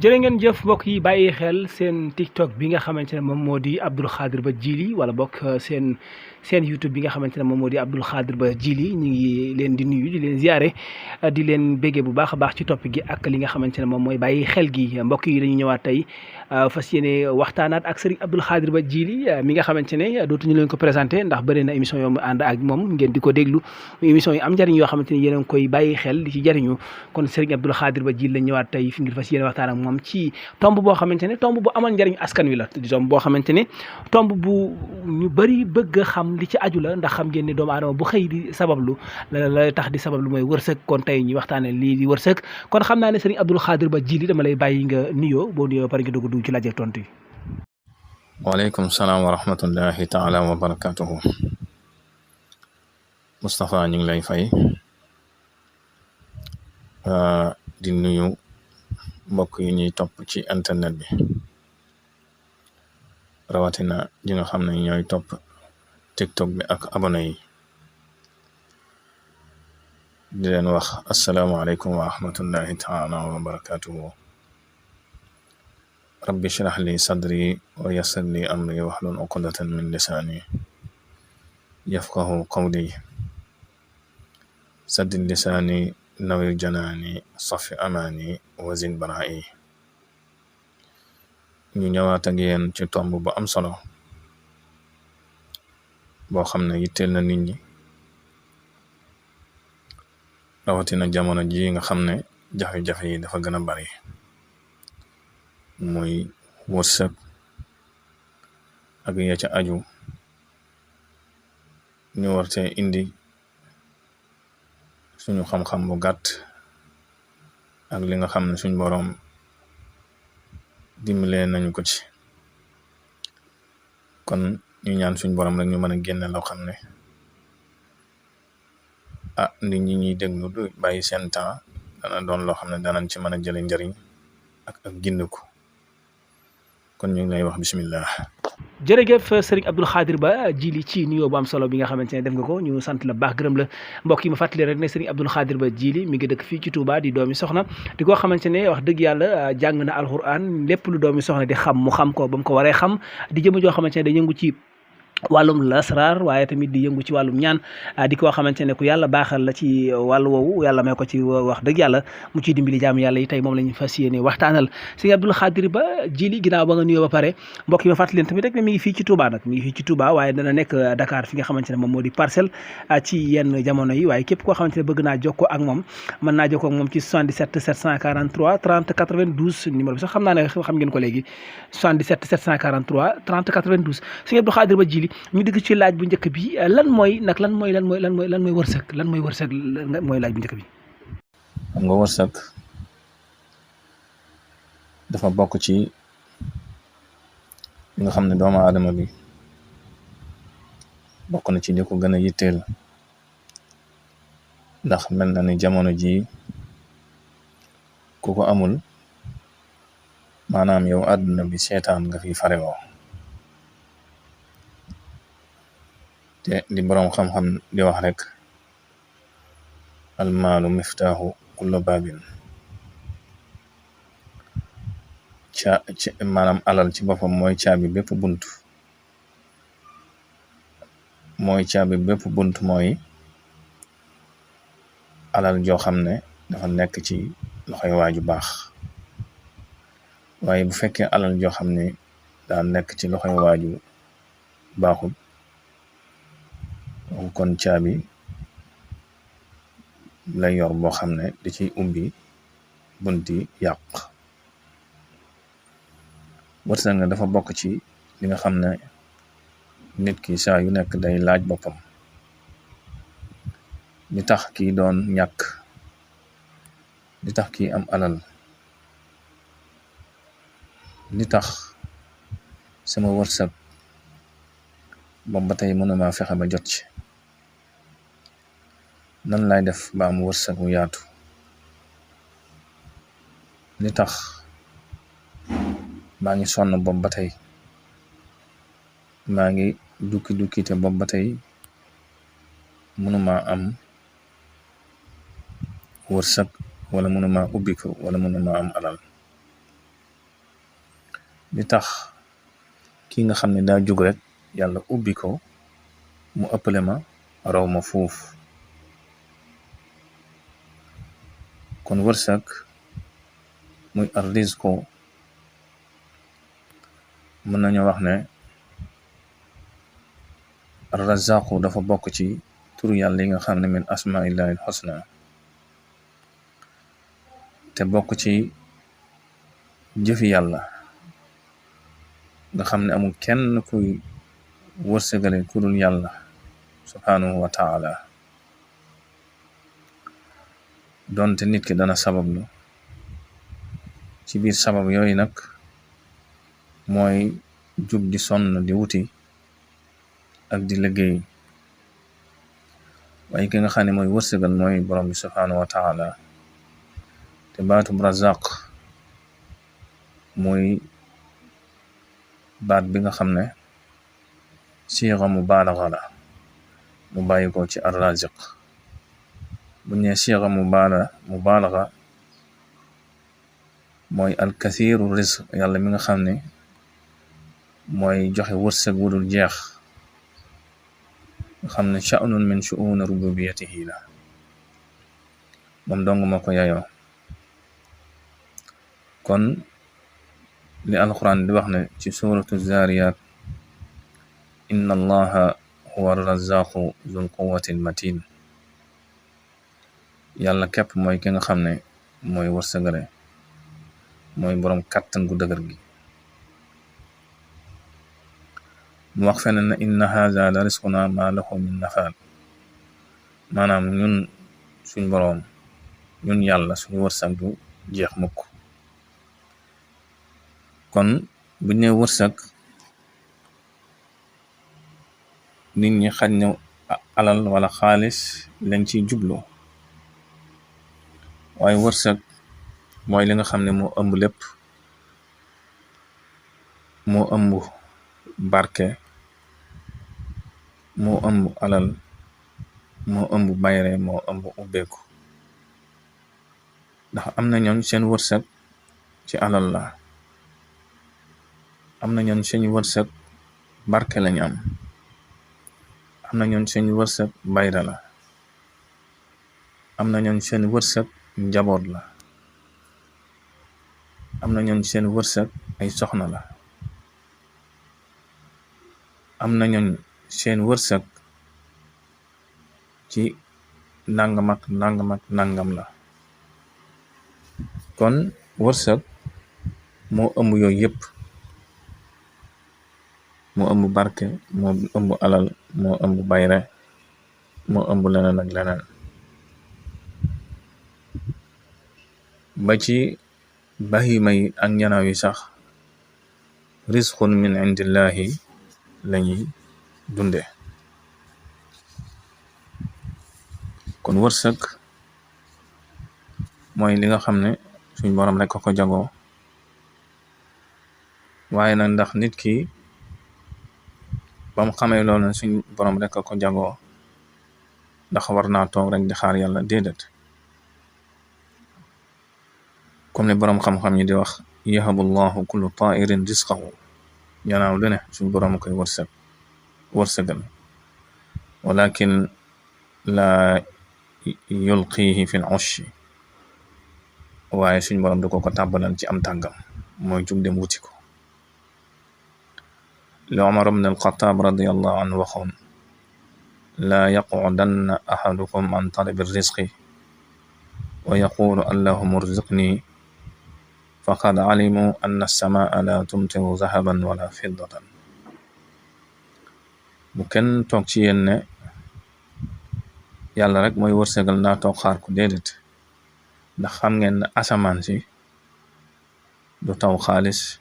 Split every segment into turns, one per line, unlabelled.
jërë ngeen jëf mbokk yi bàyyi xel seen TikTok bi nga xamante ne moom moo di Abdou Khadre Ba Djily wala bokk seen YouTube bi nga xamante ne moom moo di Abdou Khadre Ba Djily ñu ngi leen di nuyu di leen ziare di leen béggee bu baax a baax ci topp gi ak li nga xamante ne moom mooy bàyyi xel gi mbokk yi dañu ñëwaat tey fas yéene waxtaanaat ak Serigne Abdou Khadre Ba Djily mi nga xamante ne dootuñu leen ko présenté ndax bëri na émission yoo mu ànd ak moom ngeen di ko déglu émission yi am njëriñ yoo xamante ne yéen a ngi koy bàyyi xel di ci jariñu kon Serigne Abdou Khadre Ba Djily lañ ñëwaat tey fi ngir fas yéene waxtaan ak moom ci tomb boo xamante ne tomb bu amal njariñ askan wi la di tomb boo xamante ne tomb bu ñu bëri bëgg a xam li ci aju la ndax xam ngeen ne doomu aadama bu xëy di sabablu la tax di sabablu mooy wërsëg kon tey ñu waxtaane lii di wërsëg kon xam naa ne Serigne Abdou Khadre Ba Djily dama lay bàyyi nga nuyoo boo nuyoo pare nga dugg ci laaj ak tontu yi.
waaleykum salaam wa rahmatullahi taala wa barakatuhu. Moustapha ñu ngi lay fay di nuyu mbokk yi ñuy topp ci internet bi rawatina ñi nga xam ne ñooy topp TikTok bi ak abonné yi di leen wax asalaamaaleykum wa rahmatullahi taala wa barakatuhu. rabbi shrah li sadri wa yassir li amri wahlul uqdatan min lisani yafqahu qawli saddid lisani nawir janaani safi amaani wazin baraa'i. ñu ñëwaat ak yéen ci tomb bu am solo boo xam ne yitteel na nit ñi rawatina jamono ji nga xam ne jafe-jafe yi dafa gën a bari muy wërsëg ak ya ca aju ñu warte indi suñu xam-xam bu gàtt ak li nga xam ne suñ boroom dimbalee nañu ko ci kon ñu ñaan suñ boroom rek ñu mën a génne loo xam ne nit ñi ñuy déglu du bàyyi seen temps dana doon loo xam ne danañ ci mën a jële njariñ ak gindiku kon ñu ngi lay wax bismillah.
jërëjëf Serigne Abdou Khadre Ba Djily ci nuyoo bu am solo bi nga xamante ne def nga ko ñu sant la baax gërëm la mbokk yi ma fàttali rek ne Serigne Abdou Khadre Ba Djily mi ngi dëkk fii ci Touba di doomi soxna di koo xamante ne wax dëgg yàlla jàng na alxuraan lépp lu doomi soxna di xam mu xam ko ba mu ko waree xam di jëm joo xamante ne day yëngu ci wàllum lasraar waaye tamit di yëngu ci wàllum ñaan di ko xamante ne ku yàlla baaxal la ci wàllu woowu yàlla may ko ci wax dëgg yàlla mu ciy dimbali jaamu yàlla yi tey moom lañu fas yéene waxtaanal Serigne Abdou Khadre Ba Djily ginnaaw ba nga nuyoo ba pare mbokk yi ma fàttali leen tamit rek ne mi ngi fii ci Touba nag mi ngi fii ci Touba waaye dana nekk Dakar fi nga xamante ne moom moo di Parcelles ci yenn jamono yi waaye képp koo xamante ne bëgg naa jokkoo ak moom mën naa jokkoo ak moom ci 77 743 30 92 numéro bi sax xam naa ne xam ngeen ko léegi 77 743 30 92 Serigne Abdou Khadre Ba Djily ñu digg ci laaj bu njëkk bi lan mooy wërsëg lan mooy laaj bu njëkk bi.
xam nga wërsëg dafa bokk ci li nga xam ne doomu aadama bi bokk na ci li ko gën a yitteel ndax mel na ni jamono ji ku ko amul maanaam yow àdduna bi seetaan nga fi farewoo te di boroom xam-xam di wax rek almaalu miftaaxu kullu baabin maanaam alal ci boppam mooy caabi bépp bunt mooy alal joo xam ne dafa nekk ci loxoy waaju baax waaye bu fekkee alal joo xam ne daa nekk ci loxoy waaju baaxul kon caabi lay yor boo xam ne da ciy ubbi bunti yàq. wërsëg nga dafa bokk ci li nga xam ne nit ki saa yu nekk day laaj boppam li tax kii doon ñàkk li tax kii am alal li tax sama wërsëg boobu ba tey mënuma fexe ba jot ci nan lay def ba am wërsëg wu yaatu li tax maa ngi sonn boobu ba tey maa ngi dukki te boobu ba tey mënuma am wërsëg wala mënuma ubbi ko wala mënuma am alal di tax ki nga xam ne daa jug rek yàlla ubbi ko mu ëppale ma raw ma fuuf. kon wërsëg muy ar rizqu mën nañu wax ne ar razaqu dafa bokk ci turu yàlla yi nga xam ne min asmaillahi al husna te bokk ci jëfi yàlla nga xam ne amul kenn kuy wërsëgale ku dul yàlla subhanahu wa taala. donte nit ki dana sabablu ci biir sabab yooyu nag mooy jug di sonn di wuti ak di liggéey, waaye ki nga xam ne mooy wërsëgal mooy borom bi subhanahu wa taala. te baatub razaq mooy baat bi nga xam ne siixa mubaalaxa la mu bàyyi ko ci ar-raziq. bu ñee siixa mubaalaxa mooy al-kathiru rizq, yàlla mi nga xam ne mooy joxe wërsëg wudul jeex, nga xam ne sha'nun min shu'uni rububiyyatihi la, moom dong moo ko yayoo. kon li alquran di wax ne ci suratu zariyat inna allaha huwa ar-razzaqu dhul quwwati al-matin, yàlla képp mooy ki nga xam ne mooy wërsëgale mooy boroom kàttan gu dëgër gi. mu wax feneen ne inna hadha la rizquna ma lahu min nafaad, maanaam ñun suñ boroom ñun yàlla suñu wërsëg du jeex mukk. kon buñ ne wërsëg nit ñi xaj na alal wala xaalis lañ ciy jublu, waaye wërsëg mooy li nga xam ne moo ëmb lépp, moo ëmb barke, moo ëmb alal, moo ëmb bayre, moo ëmb ubbeeku. ndax am na ñooñ seen wërsëg ci alal la, am na ñooñ seen wërsëg barke lañ am na ñooñ seen wërsëg bayra la, am na ñooñ seen wërsëg njaboot la, am na ñooñ seen wërsëg ay soxna la, am na ñooñ seen wërsëg ci nangam ak nangam la. kon wërsëg moo ëmb yooyu yëpp, moo ëmb barke, moo ëmb alal, moo ëmb bayre, moo ëmb leneen ak leneen. ba ci bahima yi ak ñanaaw yi sax rizqun min indillahi lañuy dunde. kon wërsëg mooy li nga xam ne suñ borom rek ko jagoo, waaye nag ndax nit ki bam xamee loolu ne suñ borom rek ko jagoo ndax war naa toog rek di xaar yàlla? déedéet. comme ne boroom xam-xam ñi di wax yahabullahu kullu ta'irin rizqahu, yanaaw lu ne suñ boroom koy wërsëgal, walakin la yulqihi fil ushi, waaye suñ boroom da ko tàbbalal ci am tàggam, mooy jug dem wuti ko. li Umar ibn al-Khattab radiyallahu anhu waxoon la yaqudanna ahadukum an talabi rizqi wa yaqulu allahumma irzuqni faqad alimu anna as-samaa la tumtiru zahaban wala fiddatan. bu kenn toog ci yéen ne yàlla rek mooy wërsëgal naa toog xaar ko, déedéet. ndax xam ngeen ne asamaan si du taw xaalis,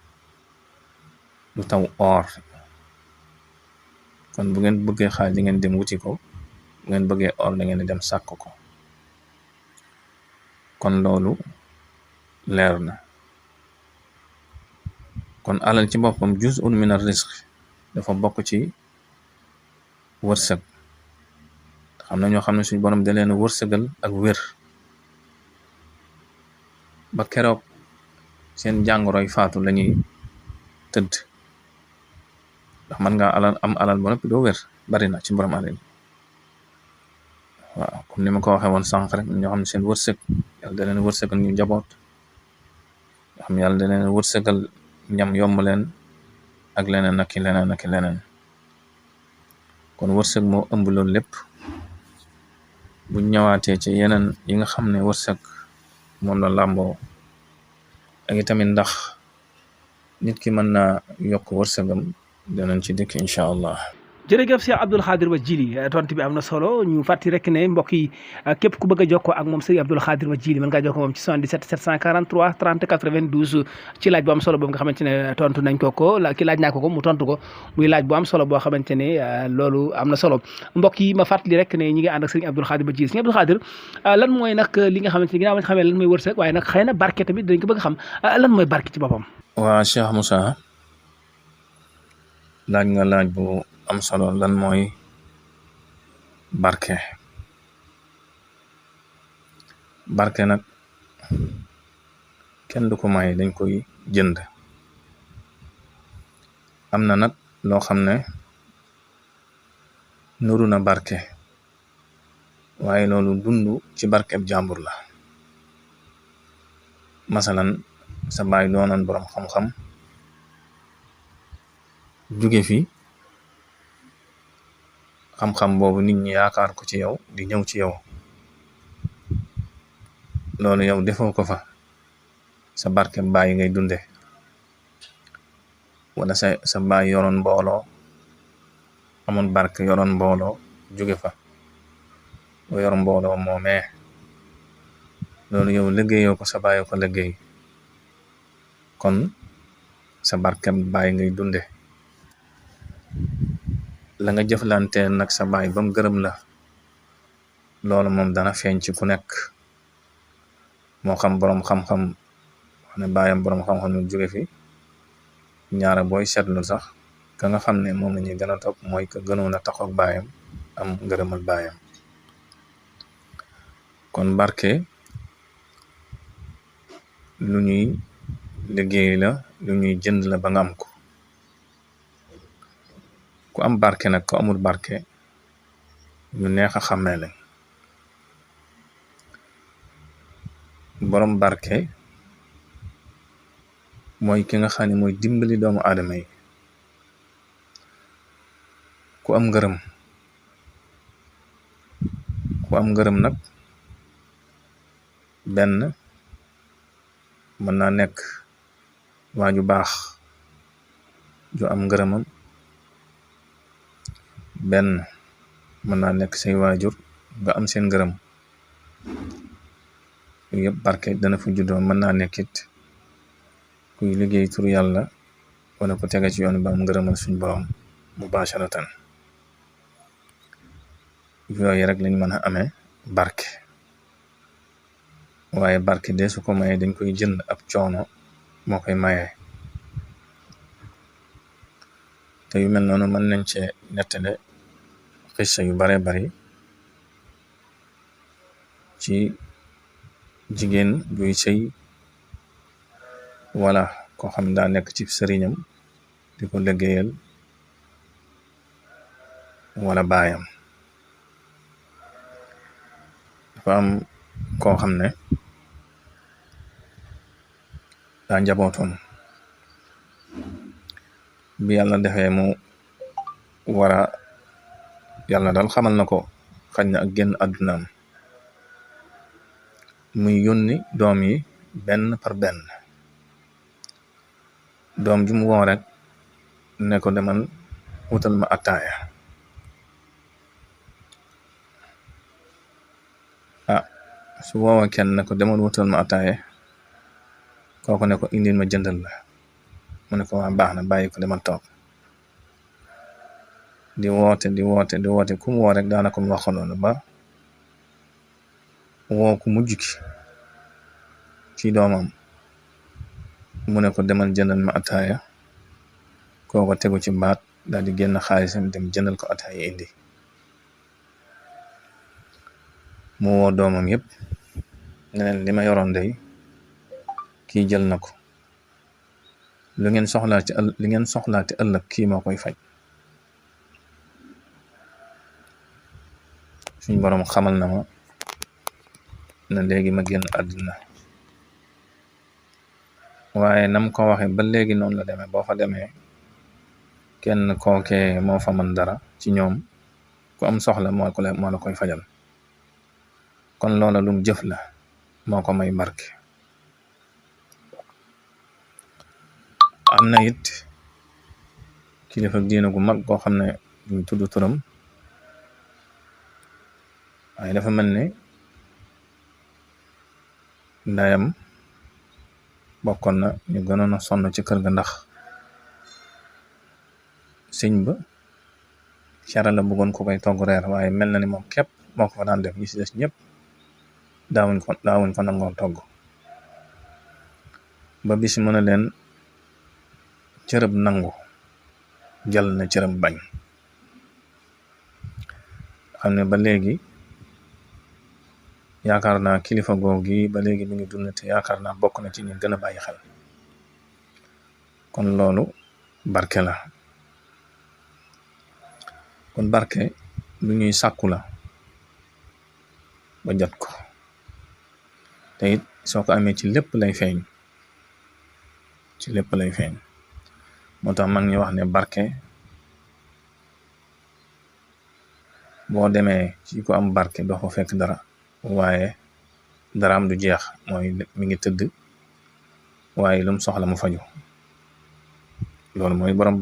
du taw or. kon bu ngeen bëggee xaalis di ngeen dem wuti ko, bu ngeen bëggee or da ngeen di dem sàkk ko. kon loolu leer na. kon alal ci boppam juz'un min ar-rizq, dafa bokk ci wërsëg. xam na ñoo xam ne suñu borom da leen wërsëgal ak wér ba keroog seen jàngoroy faatu lañuy tëdd ndax man nga am alal ba noppi doo wér bari na ci borom alal waaw comme ni ma ko waxee woon sànq rek ñoo xam ne seen wërsëg yàlla da leen wërsëgal ñu njaboot nga xam yàlla da leen wërsëgal ñam yomb leen ak leneen ak leneen kon wërsëg moo ëmb loolu lépp bu ñëwaatee ci yeneen yi nga xam ne wërsëg moom la làmboo ak itamit ndax nit ki mën naa yokk wërsëgam danañ ci dikk incha allah.
jërëjëf Cheikh Abdoul Khadir Ba Djily tontu bi am na solo ñu fàttali rek ne mbokk yi képp ku bëgg a jokkoo ak moom Serigne Abdoul Khadir Ba Djily mën ngaa jokkoo moom ci 77 743 30 92 ci laaj bu am solo boobu nga xamante ne tontu nañ ko ki laaj naa ko mu tontu ko muy laaj bu am solo boo xamante ne loolu am na solo mbokk yi ma fàttali rek ne ñi ngi ànd ak Serigne Abdoul Khadir Ba Djily Serigne Abdoul Khadir lan mooy nag li nga xamante ne ginnaaw bañ xamee lan mooy wërsëg waaye nag xëy na barke tamit dañ ko bëgg a xam lan mooy barke ci boppam.
waa Cheikh Moussa laaj nga laaj bu am solo lan mooy barke nag kenn du ko may dañ koy jënd am na nag loo xam ne nuru na barke waaye loolu dund ci barkeb jàmbur la masalan sa baay doonoon borom xam-xam jóge fi xam-xam boobu nit ñi yaakaar ko ci yow di ñëw ci yow loolu yow defoo ko fa sa barke baay ngay dunde wala sa baay yoroon mbooloo amoon barke yoroon mbooloo jóge fa ba yor mbooloo moomee loolu yow liggéeyoo ko sa baay ko liggéey kon sa barke baay ngay dunde la nga jëflante nag sa baay bam gërëm la loolu moom dana feeñ ci ku nekk moo xam boroom xam-xam wax ne baayam boroom xam-xam nu jóge fi ñaara booy seetlu sax ka nga xam ne moom la ñuy gën a topp mooy ka gënoon a taxaw ak baayam am ngërëmal baayam kon barke lu ñuy liggéey la lu ñuy jënd la ba nga am ko ku am barke nag ku amul barke ñu neex a xàmmee lañ borom barke mooy ki nga xam ne mooy dimbali doomu aadama yi ku am ngërëm nag benn mën naa nekk waa ju baax ju am ngërëmam benn mën naa nekk say waajur nga am seen ngërëm yooyu yëpp barke dana fa juddoo mën naa nekkit kuy liggéey tur yàlla wala ko tege ci yoon ba am ngërëmal suñ borom mubasharatan yooyu rek lañ mën a amee barke waaye barke de su ko mayee dañ koy jënd ab coono moo koy mayee te yu mel noonu mën nañ cee nettale xissa yu bare bari ci jigéen buy sëy wala koo xam daa nekk ci sëriñam di ko liggéeyal wala baayam dafa am koo xam ne daa njabootoon bi yàlla defee mu wara yàlla daal xamal na ko xañ na ak génn àddunaam muy yónni doom yi benn par benn doom ju mu woo rek ne ko demal wutal ma attaaya su woowa kenn ne ko demal wutal ma attaaya kooku ne ko indil ma jëndal la mu ne ko waa baax na bàyyi ko demal toog di woote ku mu woo rek daanaka mu wax noonu ba woo ku mujj ki ci doomam mu ne ko demal jëndal ma ataaya kooko tegu ci baat daal di génn xaalisam dem jëndal ko ataaya indi mu woo doomam yëpp ne leen li ma yoroon day kii jël na ko lu ngeen soxlaa ci li ngeen soxlaa ci ëllëg kii moo koy faj. suñ boroom xamal na ma na léegi ma génn àdduna waaye nam ko waxe ba léegi noonu la demee boo fa demee kenn kookee moo fa mën dara ci ñoom ku am soxla moo la koy fajal kon loola lum jëf la moo ko may barke. am na it kilifa diina gu mag goo xam ne duñ tudd turam waaye dafa mel ne ndayam bokkoon na ñu gënoon a sonn ci kër ga ndax sëñ ba cara la bëggoon ko koy togg reer waaye mel na ni moom képp moo ko fa daan def ñi ci des ñëpp daawuñ ko nangoo togg ba bis mën a leen cërëb nangu jël na cërëb bañ xam ne ba léegi yaakaar naa kilifa googu ba léegi mi ngi dund te yaakaar naa bokk na ci ñu gën a bàyyi xel kon loolu barke la kon barke lu ñuy sàkku la ba jot ko te it soo ko amee ci lépp lay feeñ moo tax mag ñi wax ne barke boo demee ci ko am barke doo fa fekk dara waaye daraam du jeex mooy mi ngi tëdd waaye lum soxla mu faju loolu mooy borom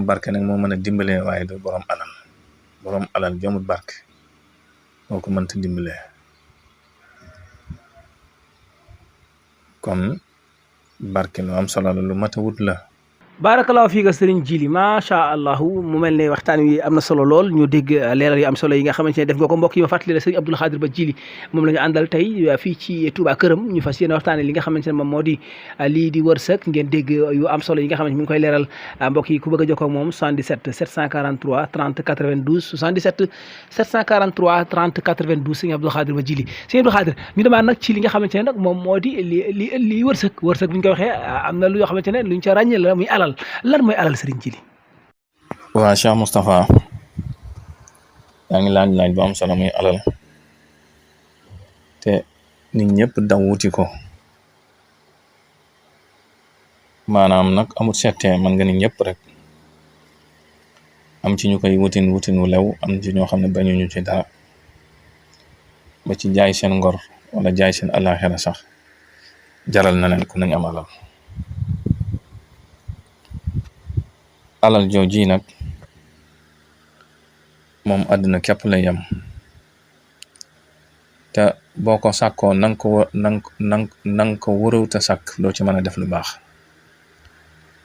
barke nag moo mën a dimbalee waaye du borom alal jomut barke moo ko mënta dimbalee kon barke lu am solo la lu mat a wut la.
barakallahu fiika sëriñ Jili macha allah mu mel ne waxtaan wi am na solo lool ñu dégg leeral yu am solo yi nga xamante ne def nga ko mbokk yi ma fàttali la sëriñ Abdul Xaadir Ba Jili moom la ñu àndal tey fii ci Touba këram ñu fas yéene waxtaane li nga xamante ne moom moo di lii di wërsëg ngeen dégg yu am solo yi nga xamante mi ngi koy leeral mbokk yi ku bëgg a jokkoo ak moom 77 743 30 92 77 743 30 92 sëriñ Abdul Xaadir Ba Jili sëriñ Abdul Xaadir ñu demaat nag ci li nga xamante ne nag moom moo di li wërsëg bu ñu ko waxee am na lu yoo xamante ne luñ ca ràññee la muy alal lan mooy alal sëriñ Jili.
waa Cheikh Moustapha yaa ngi laaj bu am solo muy alal te nit ñëpp daw wuti ko maanaam nag amul settee man nga ni ñëpp rek am ci ñu koy wutin wu lew am ci ñoo xam ne bañuñu ci dara ba ci jaay seen ngor wala jaay seen alaxira sax jaral na leen ku nañ am alal jooji nag moom àdduna képp lay yam te boo ko sàkkoo nang ko wërëw te sàkk doo ci mën a def lu baax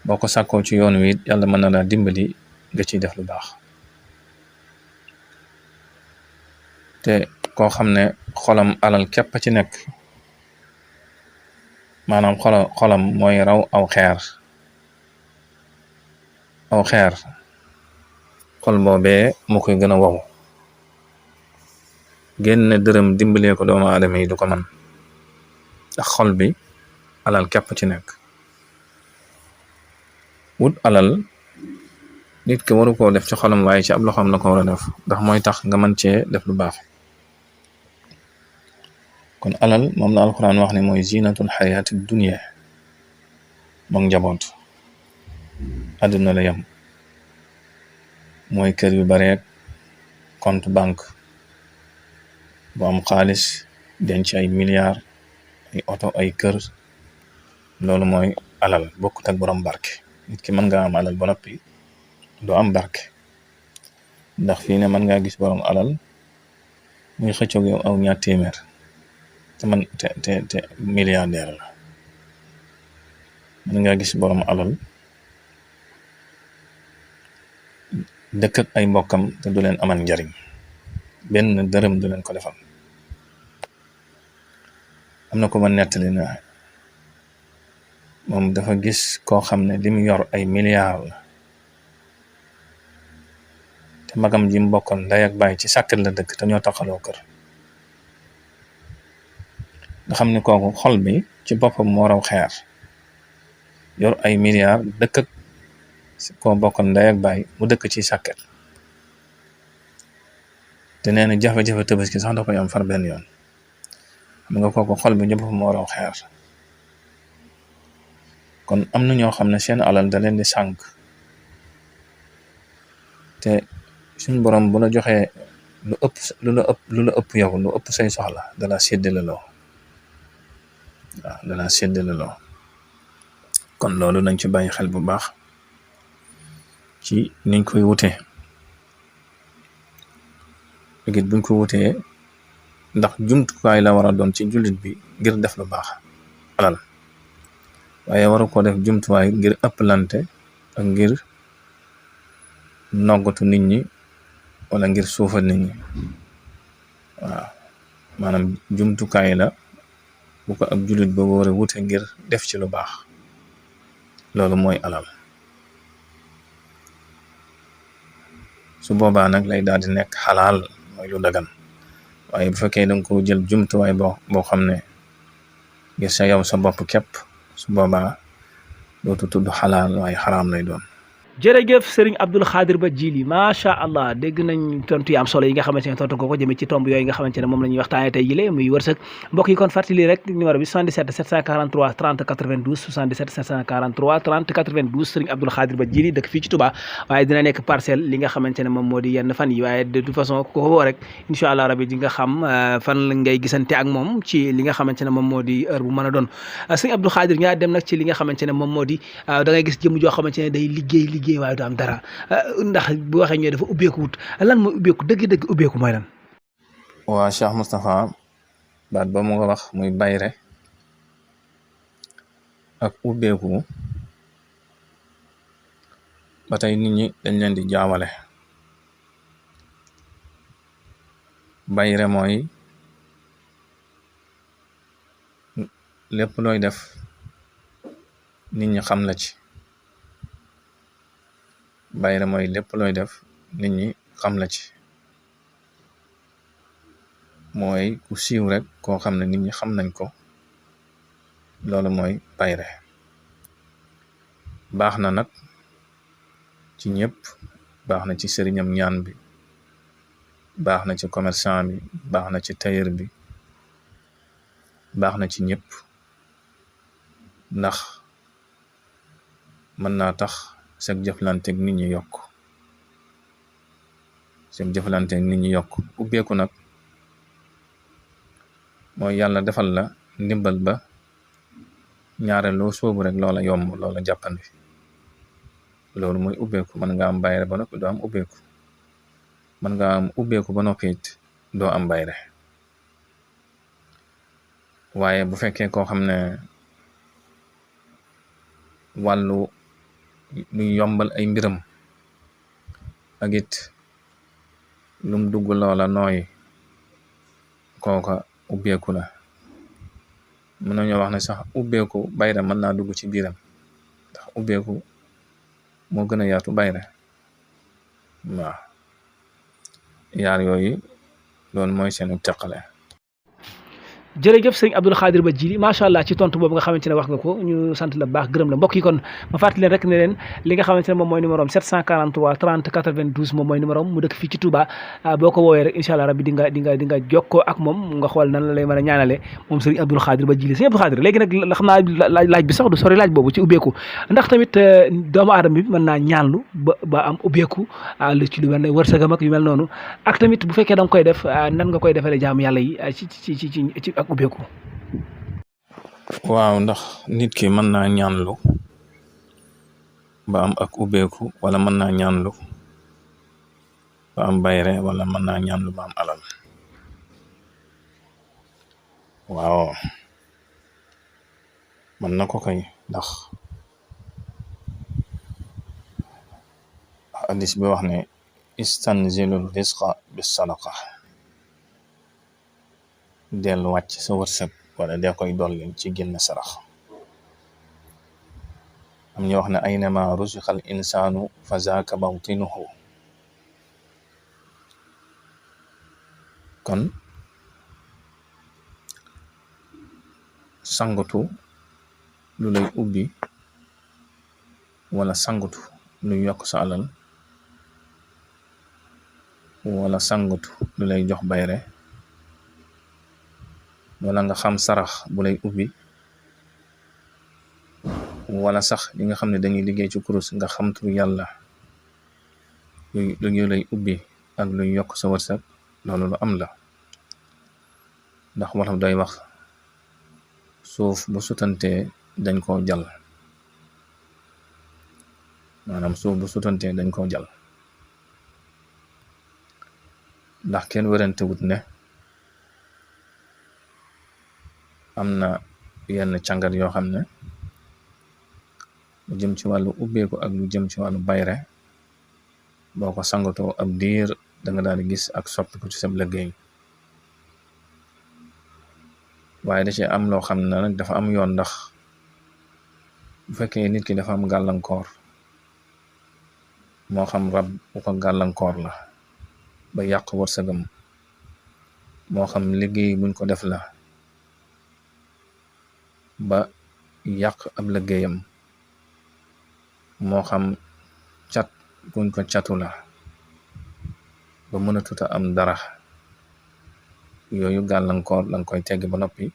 boo ko sàkkoo ci yoon wi yàlla mën na la dimbali nga ciy def lu baax te koo xam ne xolam alal képp ci nekk maanaam xolam mooy raw aw xeer xol boobee mu koy gën a wow génn dërëm dimbalee ko doomu aadama yi du ko man ndax xol bi alal képp ci nekk wut alal nit ki waru koo def ci xolam waaye ci ab loxoom la ko war a def ndax mooy tax nga mën cee def lu baax kon alal moom la alquran wax ne mooy zinatul xayaati dunya moom njaboot àdduna la yam mooy kër yu bareek compte banque bu am xaalis denc ay milliards ay oto ay kër loolu mooy alal bokkut ak borom barke nit ki mën nga am alal ba noppi doo am barke ndax fii ne mën ngaa gis borom alal muy xëccoog yow aw ñaar téeméer te milliardaire la mën ngaa gis borom alal dëkk ak ay mbokkam te du leen amal njariñ benn dërëm du leen ko defal am na ko ma nettali na moom dafa gis koo xam ne li mu yor ay milliards la te magam ji mbokkoon ndey ak baay ci sàkkat la dëkk te ñoo taxaloo kër nga xam ne kooku xol bi ci boppam moo raw xeer yor ay milliards dëkk ak koo bokkal ndey ak baay mu dëkk ci sàkket te nee na jafe-jafe tabaski sax da koy am far benn yoon xam nga kooku xol bi ñëpp moo raw xeer. kon am na ñoo xam ne seen alal da leen di sànk te suñ borom bu la joxee lu la ëpp yow lu ëpp say soxla dala séddale loo waaw dala séddale loo kon loolu nañ ci bàyyi xel bu baax ci niñ koy wutee léegi buñ ko wutee ndax jumtukaay la war a doon ci jullit bi ngir def lu baax alal waaye waru ko def jumtuwaay ngir ëpplante ak ngir noggatu nit ñi wala ngir suufal nit ñi waaw maanaam jumtukaay la bu ko ab jullit ba war a wute ngir def ci lu baax loolu mooy alal su boobaa nag lay daal di nekk xalaal mooy lu dagan waaye bu fekkee danga ko jël jumtuwaay boo xam ne ngir sa yow sa bopp képp su boobaa dootu tudd xalaal waaye xaraam lay doon.
jërëjëf Serigne Abdoul Khadir Ba Djily macha allah dégg nañ tontu yi am solo yi nga xamante ne tontu ko jëmee ci tomb yooyu nga xamante ne moom la ñuy waxtaanee tey jile muy wërsëg mbokk yi kon fàttali rek numéro bi 77 743 30 92 77 743 30 92 Serigne Abdoul Khadir Ba Djily dëkk fii ci Touba waaye dina nekk parcelle li nga xamante ne moom moo di yenn fan yi waaye de toute façon ko woo rek incha allah rabi di nga xam fan ngay gisante ak moom ci li nga xamante ne moom moo di heure bu mën a doon Serigne Abdoul Khadir ñaa dem nag ci li nga xamante ne moom moo di da ngay gis jëmm joo xamante ne day liggéey waaye du am dara ndax bu waxee ñooy dafa ubbeeku wut lan mooy ubbeeku dëgg-dëgg ubbeeku mooy lan.
waa Cheikh Moustapha baat ba mu nga wax muy bayre ak ubbeeku ba tey nit ñi dañ leen di jaawale. bayre mooy lépp looy def nit ñi xam la ci. bayre mooy lépp looy def nit ñi xam la ci mooy ku siiw rek koo xam ne nit ñi xam nañ ko loolu mooy bayre baax na nag ci ñëpp baax na ci sëriñam ñaan bi baax na ci commerçant bi baax na ci tailleur bi baax na ci ñëpp ndax mën naa tax sag jëflanteeg nit ñi yokk ubbeeku nag mooy yàlla defal la ndimbal ba ñaare loo soobu rek loola yomb loola jàppandi loolu mooy ubbeeku mën nga am bayre ba noppi doo am ubbeeku mën nga am ubbeeku ba noppi it doo am bayre waaye bu fekkee koo xam ne wàllu luy yombal ay mbiram ak it lum dugg loola nooy kooka ubbeeku la mën nañoo wax ne sax ubbeeku bayre mën naa dugg ci biiram ndax ubbeeku moo gën a yaatu bayre waaw yaar yooyu loolu mooy seenu teqale.
jërëjëf sëriñ Abdoul Khadir Ba Djily macha allah ci tontu boobu nga xamante ne wax nga ko ñu sant la baax gërëm la mbokk yi kon ma fàttali leen rek ne leen li nga xamante ne moom mooy numéro am 743 30 92 moom mooy numéro am mu dëkk fii ci Touba boo ko woowee rek incha allah rabbi di nga jokkoo ak moom nga xool nan la lay mën a ñaanale moom sëriñ Abdoul Khadir Ba Djily sëriñ Abdoul Khadir léegi nag xam naa laaj bi sax du sori laaj boobu ci ubbeeku ndax tamit doomu aadama bi mën naa ñaanlu ba am ubbeeku lu ci lu mel ne wërsëgam ak yu mel noonu ak tamit bu fekkee da nga koy def nan nga koy defalee jaamu yàlla yi ci ak ubbeeku.
waaw ndax nit ki mën naa ñaanlu ba am ak ubbeeku wala mën naa ñaanlu ba am bayre wala mën naa ñaanlu ba am alal waaw mën na ko kay ndax hadis bi wax ne istanzilul risqa bis sadaqa dellu wàcc sa wërsëg wala dee koy dolli ci génn sarax am ñu wax ne aynama ruziqal insaanu fa zaaka bawtinuhu kon sangatu lu lay ubbi wala sangutu luy yokk sa alal wala sangutu lu lay jox bayre wala nga xam sarax bu lay ubbi wala sax li nga xam ne dañuy liggéey ci kurus nga xam turu yàlla lu lay ubbi ak luy yokk sa wërsëg loolu lu am la ndax wolof day wax suuf bu sutantee dañ koo jal maanaam suuf bu sutantee dañ koo jal ndax kenn wërante wut ne am na yenn càngat yoo xam ne lu jëm ci wàllu ubbeeku ak lu jëm ci wàllu bayre boo ko sangatoo ab diir da nga daal di gis ak soppiku ci sab liggéey waaye da ci am loo xam ne nag dafa am yoon ndax bu fekkee nit ki dafa am gàllankoor moo xam rab bu ko gàllankoor la ba yàq wërsëgam moo xam liggéey buñ ko def la ba yàq ab liggéeyam moo xam cat buñ ko catu la ba mënatuta am dara yooyu gàllankoor lañ koy tegg ba noppi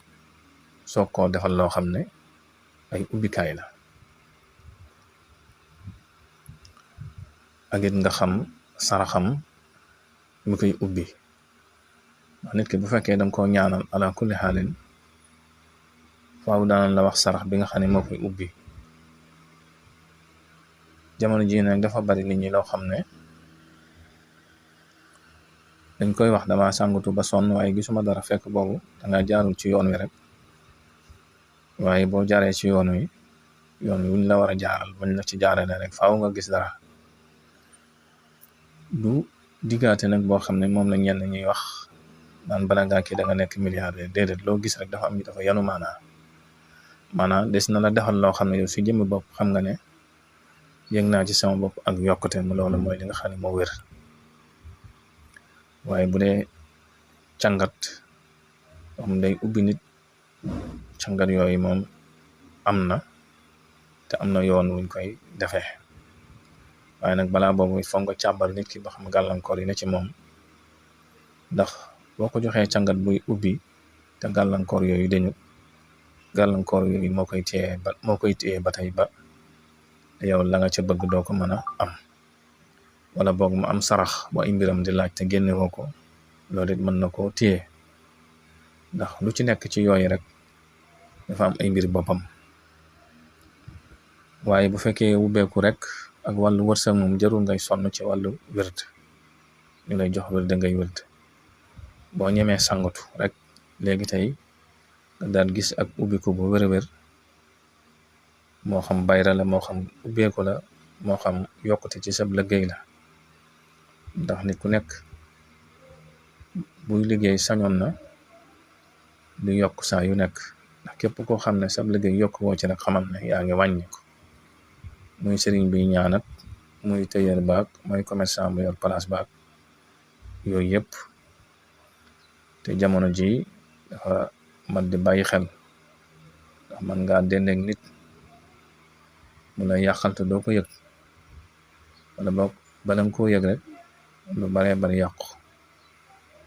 soog koo defal loo xam ne ay ubbikaay la ak it nga xam saraxam mi koy ubbi ndax nit ki bu fekkee danga koo ñaanal ala kulli xaalin faaw daan la wax sarax bi nga xam ne moo koy ubbi jamono ji nag dafa bari nit ñi loo xam ne dañ koy wax dama sàngatu ba sonn waaye gisuma dara fekk boobu danga jaarul ci yoon wi rek waaye boo jaaree ci yoon wi wuñ la war a jaaral buñ la ci jaarale rek faaw nga gis dara du diggaate nag boo xam ne moom la ñenn ñuy wax naan bala ngaa kii da nga nekk milliardaire déedéet loo gis rek dafa am dafa yanu maanaa des na la defal loo xam ne yow si jëmmi bopp xam nga ne yëg naa ci sama bopp ak yokkute mu loolu mooy li nga xam ne moo wér waaye bu dee càngat xam day ubbi nit càngat yooyu moom am na te am na yoon wuñ koy defee waaye nag balaa boobu foog nga càmbar nit ki ba xam gàllankoor yi ne ci moom ndax boo ko joxee càngat buy ubbi te gàllankoor yooyu dañu gàllankoor yooyu moo koy téye ba tey ba yow la nga ca bëgg doo ko mën a am wala boog mu am sarax bu ay mbiram di laaj te génne woo ko loolu it mën na koo téye ndax lu ci nekk ci yooyu rek dafa am ay mbir boppam waaye bu fekkee wubbeeku rek ak wàllu wërsëg moom jarul ngay sonn ci wàllu wërd ñu lay jox wërd ngay wërd boo ñemee sangatu rek léegi tey nga daal gis ak ubbiku bu wér-wér moo xam bayra la moo xam ubbeeku la moo xam yokkute ci sab liggéey la ndax nit ku nekk buy liggéey sañoon na du yokk saa yu nekk ndax képp koo xam ne sab liggéey yokk woo ci rek xamal ne yaa ngi wàññi ko muy sëriñ bi ñaanat muy tëyër baag muy commerçant bu yor place baag yooyu yëpp te jamono ji dafa mat di bàyyi xel ndax man ngaa dendeek nit mu lay yàqal te doo ko yëg wala boog bala nga koo yëg rek lu baree bari yàqu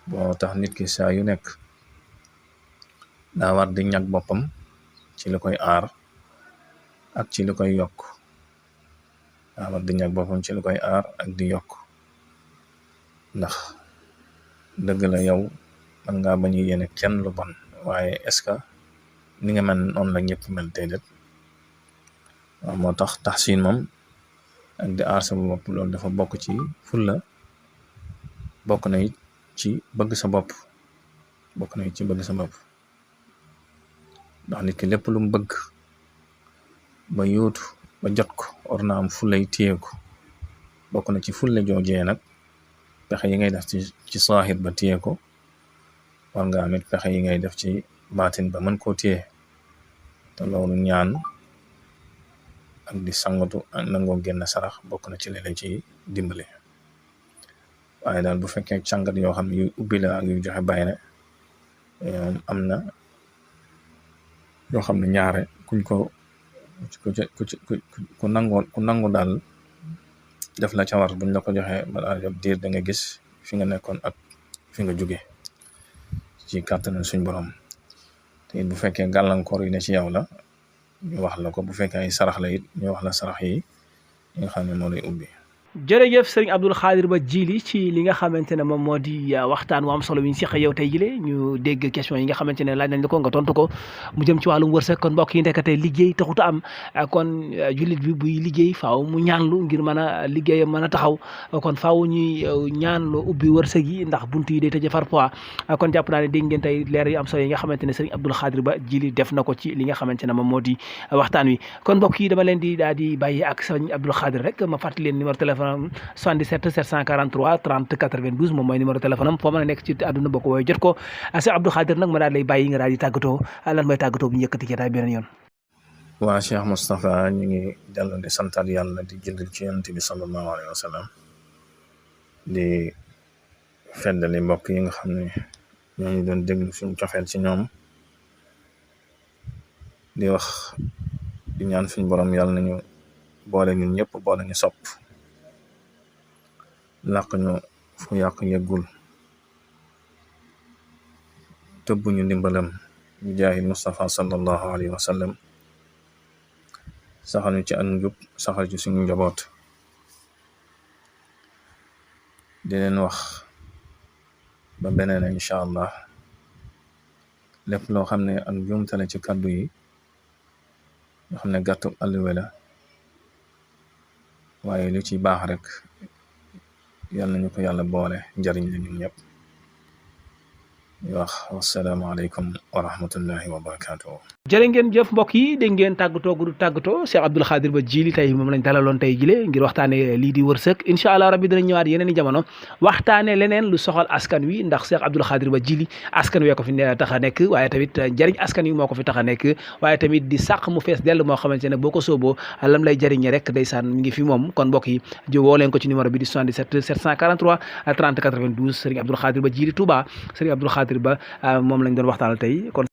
boo tax nit ki saa yu nekk daa war di ñag boppam ci li koy aar ak ci li koy yokk daa war di ñag boppam ci li koy aar ak di yokk ndax dëgg la yow man ngaa bañ a yéene kenn lu bon waaye est-ce que ni nga mel noonu la ñëpp mel déedéet waaw moo tax taxsin moom ak di aar sa bopp loolu dafa bokk ci fulla bokk na it ci bëgg sa bopp ndax nit ki lépp lu mu bëgg ba yóotu ba jot ko war na am fullay téye ko bokk na ci fulla joojee nag pexe yi ngay def ci saaxir ba téye ko war nga amit pexe yi ngay def ci baatin ba mën koo téye te loolu ñaan ak di sangatu ak nangoo génn sarax bokk na ci leen ci dimbale waaye daal bu fekkee càngat yoo xam ne yu ubbi la ak yu joxe bayre am na yoo xam ne ñaare kuñ ko ku nangu daal def la ca war buñ la ko joxee balaa ab diir da nga gis fi nga nekkoon ak fi nga jóge ci kàttanal suñ borom te it bu fekkee gàllankoor yi ne ci yow la ñu wax la ko, bu fekkee ay sarax la it ñu wax la sarax yi nga xam ne moo lay ubbi.
jërëjëf sëriñ Abdou Khadre Ba Djily ci li nga xamante ne moom moo di waxtaan wu am solo bi ñu seq yow tey jile ñu dégg question yi nga xamante ne laaj nañ la ko nga tontu ko mu jëm ci wàllum wërsëg. kon mbokk yi ndekete liggéey taxut a am kon jullit bi buy liggéey faaw mu ñaanlu ngir mën a liggéeyam mën a taxaw kon faaw ñuy ñaanlu ubbi wërsëg yi ndax buntu yi day tëjee par poids kon jàpp naa ne dégg ngeen tey leer yi am solo yi nga xamante ne sëriñ Abdou Khadre Ba Djily def na ko ci li nga xamante ne moom moo di waxtaan wi. kon mbokk yi dama leen di daal di bàyyi ak sëriñ Abdou Khadre rek ma fàttali leen numéro téléphone 77 743 30 92 moom mooy numéro téléphone am foo mën a nekk ci àdduna boo ko woowee jot ko. Cheikh Abdou Khadre nag ma daal lay bàyyi nga daal di tàggatoo lan mooy tàggatoo bu ñu yëkkati jotaay beneen yoon.
waa Cheikh Moustapha ñu ngi dellu di santaat yàlla di jëndal ci yonent bi sallallahu alayhi wa sallam di feddali mbokk yi nga xam ne ñooñu doon déglu suñu cofeel ci ñoom di wax di ñaan suñu borom yàlla nañu boole ñun ñëpp boole ñu sopp làq ñu fu yàq yeggul tëbb ñu ndimbalam bi jaahi Mustafa sallallahu alayhi wa sallam saxal ñu ci ak njub saxal ci suñu njaboot di leen wax ba beneen incha allah lépp loo xam ne ak juumtale ci kàddu yi nga xam ne gàttu àlluwe la waaye lu ci baax rek yàlla nañu ko yàlla boole njariñ la ñun ñëpp di wax wasalaamaaleykum wa rahmatullahi wa barakatuh.
jërë ngeen jëf mbokk yi dégg ngeen tàggatoo gu du tàggatoo Cheikh Abdou Khadre Ba Djily tey moom lañ dalaloon tey jile ngir waxtaane lii di wërsëg incha allah rabbi dinañ ñëwaat yeneen i jamono waxtaane leneen lu soxal askan wi ndax Cheikh Abdou Khadre Ba Djily askan wee ko fi tax a nekk waaye tamit jëriñ askan wi moo ko fi tax a nekk waaye tamit di sàq mu fees dell moo xamante ne boo ko sooboo lam lay jëriñe rek ndeysaan mi ngi fi moom. kon mbokk yi woo leen ko ci numéro bi di 77 743 30 92 Serigne Abdou Khadre Ba Djily Touba Serigne Abdou Khadre Ba moom lañ doon waxtaanal tey kon